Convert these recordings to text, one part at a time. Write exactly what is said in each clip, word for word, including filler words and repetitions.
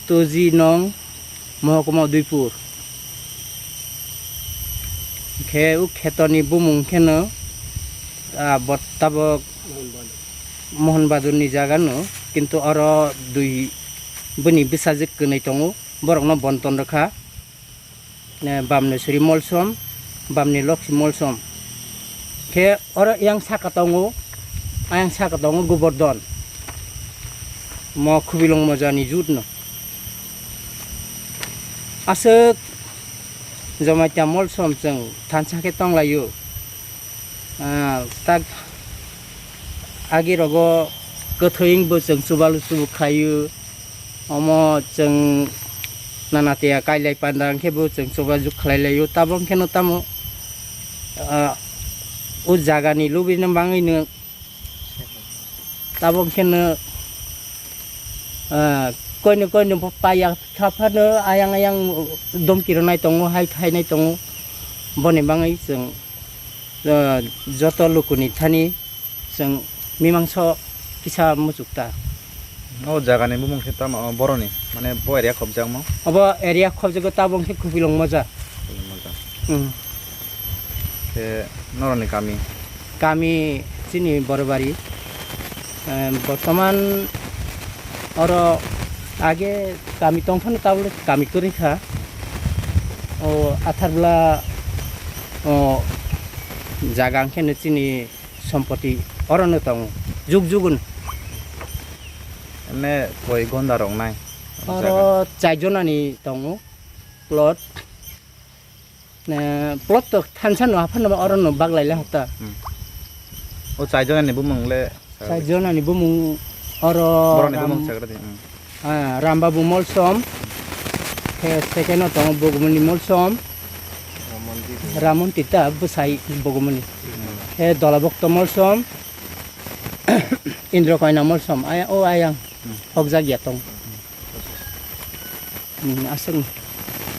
Tuji nong, Mohokuma Udaipur. Khe o khetoni bumung kheno, ah, bo tabok Mohon Badurni jaga no, kintu oro dui bini bwsajwk kwnwi tongo, borokno bonton rwkha. Eh, Bamneswri Molsom, Bamni Lokhi Molsom. Khe oro yang saka tongo, ayang saka tongo Gobordon. Mo Khubilong Mojani jutno. Aswk Jamatia Molsom chwng thansa khe tonglaio. Ah, tak agi rogo kwthwing bo chwng chubalu chubuk khlaio. Omo chwng nana tiya kailai panda hwnkhe bo chwng chubajuk khlai laio. Tabok kheno tamo, ah, o jagani lubino bangwino tabok kheno, ah, koino koino paya kha phano ayang ayang domki rwnai tongo, hai khainai tongo. Boni bangwi chwng, ah, joto lukuni thani chwng mimangso kisa muchukta. O jagani bumung khe tamo boroni, mane bo area khobjakmo? Obo area khobjago tabok khe Khupilong Moja. Khupilong Moja. Hmm. Khe noroni kami? Kami chini Borobari. Em, bortoman oro age kami tongphano tabole kami kwrwi kha. O Atharbola, o jaga hwnkhe no chini sompoti orono tongo, jug jugun. Emne koi gonda rok nai? Oro chai jonani tongo plot. Eh, plot to thansa no, aphano orono baglai le hota. Hmm. O chai jonani bumung le? Chai jonani bumung oro borokni Ram-, bumung sagra di, hmm. Ah, Rambabu Molsom. Khe second o tongo Bogomoni Molsom. Ramon Tita bwsai Bogomoni. Hmm. Khe Dolabokto Molsom. Indra Koina Molsom. Aya, o ayang. Hmm. Hokjak ya tong. Hmm, aswk.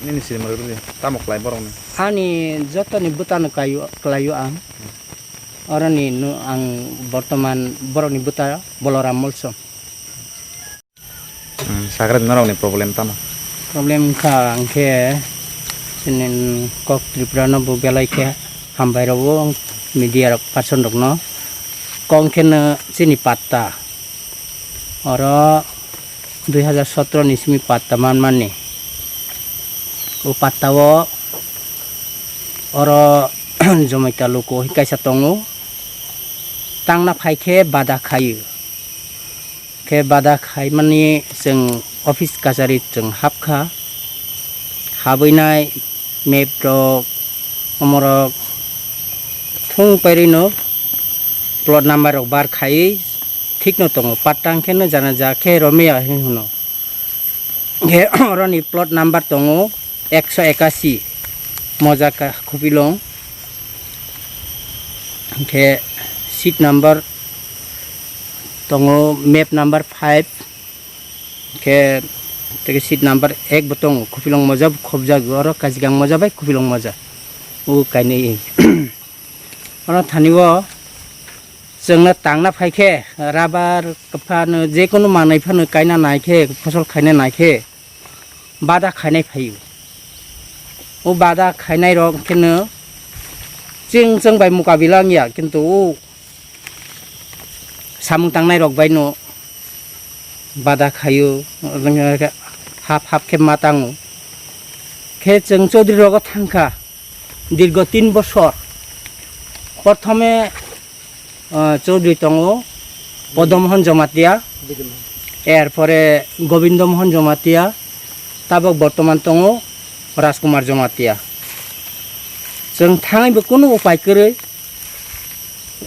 Nini siri mari rudi. Tamo khlai borokni? Ani jotoni bwtano kaio, klaio ang. Oroni no ang bortoman borokni bwta Boloram Molsom. Hmm, sakra norokni problem tamo? Problem wngkha ang khe chini kok Tripura no bo belai khe hambai rwo media rok person rok no kok khe no chini patta oro dui hajar sotro ni simi patta man mani. O patta o oro Jomaita luku hai kaisa tongo, tangna phai khe bada khaio. Khe bada khaimani chwng office kachari chwng hapkha. Habwinai map rok, omorok thung pairino plot number rok bar khaiwi thikno tongo. Patta hwnkhe no jana ja khe romia hinwi hwno. Khe oroni plot number tongo ekso ekasi, Mojaka Khupilong. Khe seat number tongo map number five, khe tei seat number ek bo tongo, Khupilong Moja bo khobjago, oro Kajikang Moja bai Khupilong Moja o kainwi. Oro thani o chwngno tangna phai khe, rabar phano, jekunu manwi phano kaina nai khe, phosol khaina nai khe, bada khainai phaio. O bada khainai rok kheno chwng chwng bai mukabila wngya, kintu o samung tangnai rok bai no bada khaio, hap hap khe ma tango. Khe chwng Chaudhary rogo thangkha dirgo tin bosor. Prothome, ah, Chaudhary tongo Podom Mohan Jamatia, er pore Gobindo Mohan Jamatia, tabok bortoman tongo Rajkumar Jamatia. Chwng thangwi bo kunu upai kwrwi,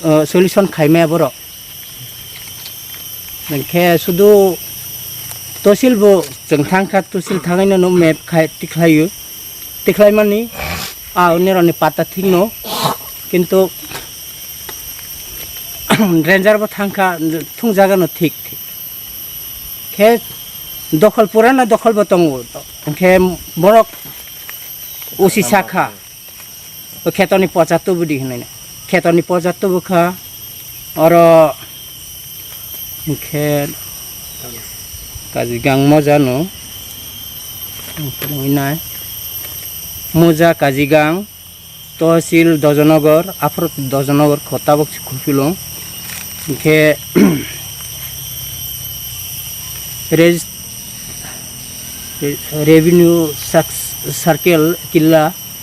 o, solution khaimaya borok. Hwnkhe sudu tosil bo chwng thangkha, tosil thangwino no map khai tikhlaio, tikhlaimani a onirokni patta thikno, kintu ranger bo thangkha, thungjagano thik thik. Khe dokhol purana dokhol bo tongo, hwnkhe borok usi sakha. O khetoni pocha tubudi hinwi. Khetoni pocha tubu kha. Oro hwnkhe Kajikang Moja no. Nai. Muja Kajigang, Tohsil Dojonogor, Aphro Dojonogor kho tabok si Khupilung. Hingkhe Res-, Revenue Circle Killa,